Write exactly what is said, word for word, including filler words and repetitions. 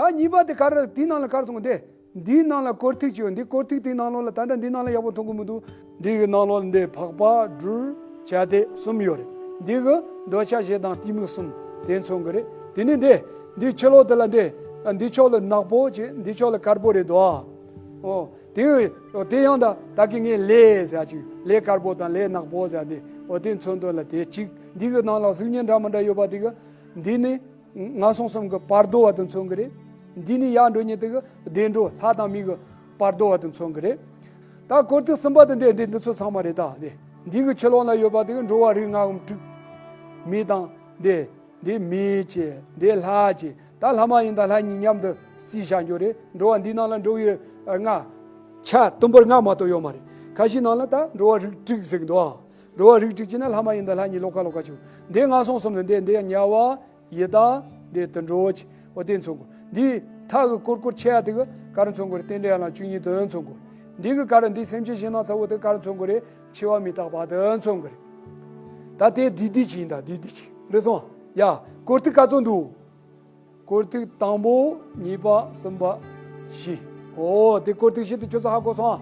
ད་གཉིས་པ་དེ་ག་རེ་དེའི་ནང་ལ་ག་རེ་གསུངས་འདི། འདིའི་ནང་ལ་སྐོར་ཐིག་ཅིག་ཡོད། འདི་སྐོར་ཐིག་དེའི་ནང་ལོགས་ལ་ད་ལྟ་འདིའི་ནང་ལ་ཡག་པོ་མཐོང་གི་མི་འདུག་འདི་གི་ནང་ལོགས་ལ་འདི་འཕགས་པ་སྦྲུལ་བྱ་དེ་གསུམ་ཡོད་རེད། འདི་གི་འདོད་ཆགས་ཞེ་སྡང་གཏི་མུག་གསུམ་དེ་མཚོན་གི་རེད། དེ་ནས་འདི་འདི་ཕྱི་ལོགས་དེ་ལ་འདི་འདི་ཕྱོགས་ལ་ནག་པོ་ཅིག་འདི་ཕྱོགས་ལ་དཀར་པོ་རེད་དོ། ཨོ། དེ་དེ་ཡང་ད་ད་གི་ངས་ལས་ཟེར་ཅིག་ལས་དཀར་པོ་དང་ལས་ནག་པོ་ཟེར་འདི་ཨོ་དེ་མཚོན་དོན་ལ་དེ་གཅིག་འདི་གི་ནང་ལ་གཟུགས་བརྙན་འདྲ་མི་འདྲ་ཡོད་པ་དེ་གི་འདི་ནི། ངན་སོང་གསུམ་གྱི་བར་དོ་བ་དེ་མཚོན་གྱི་རེད། འདི་ནི་ཡར་འགྲོ་མཁན་དེ་གི་བདེ་འགྲོ་ལྷ་དང་མི་གི་བར་དོ་བ་དེ་མཚོན་གྱི་རེད། ད་སྐོར་ཐིག་གསུམ་པ་དེ་འདི་འདི་འདི་ཚོ་ཚང་མ་རེད། ད་འདི་འདི་གི་ཕྱི་ལོགས་ལ་ཡོད་པ་དེ་གི་འགྲོ་བ་རིགས་ལྔ་འམ་དྲུག་མི་དང་འདི་འདི་མི་བྱས་འདི་ལྷ་བྱས་ད་ལྷ་མ་ཡིན་དང་ལྷ་གཉིས་མཉམ་དུ་བརྩིས་བཞག་རྒྱུ་རེད། འགྲོ་བ་འདི་ནང་ལ་འགྲོ་བའི་ལྔ་ཆ་དུམ་བུར་ལྔ་མ་གཏོགས་ཡོད་མ་རེད། ཁ་ཤས་ནང་ལ་ད་འགྲོ་བ་རིགས་དྲུག་ཟེར་གི་འདུག་འགྲོ་བ་རིགས་དྲུག་ཅེ་ན་ལྷ་མ་ཡིན་དང་ལྷ་གཉིས་ལོགས་ཀ་ལོགས་ཀ་བྱུང་འདི་ངན་སོང་གསུམ་ལ་འདི་འདི་དམྱལ་བ། ཡི་དྭགས། འདི་དུད་འགྲོ་ཅེས་འོ་དེ་མཚོན་གོ། འདི་མཐའ་གི་སྐོར་སྐོར་ཆེ་ཡ་དེ་གི་ག་རེ་མཚོན་གོ་རེད། རྟེན་འབྲེལ་ཡན་ལག་བཅུ་གཉིས་དེ་མཚོན་གོ། འདི་གི་ག་རེ་འདི་སེམས་ཅན་གཞན་སྣང་ཚ་བོ་དེ་ག་རེ་མཚོན་གོ་རེད། འཆི་བ་མི་རྟག་པ་དེ་མཚོན་གོ་རེད། ད་དེ་བསྡུས་བསྡུས་ཅིག་ཡིན། ད་བསྡུས་བསྡུས་ཅིག་རེད་སོང་། ཡ། སྐོར་ཐིག་ག་ཚོད་འདུག་སྐོར་ཐིག་དང་པོ་གཉིས་པ་གསུམ་པ་བཞི། འོ་དེ་སྐོར་ཐིག་བཞི་དེ་ཁྱོད་ཚོ་ཧ་གོ་སོང་ཨ།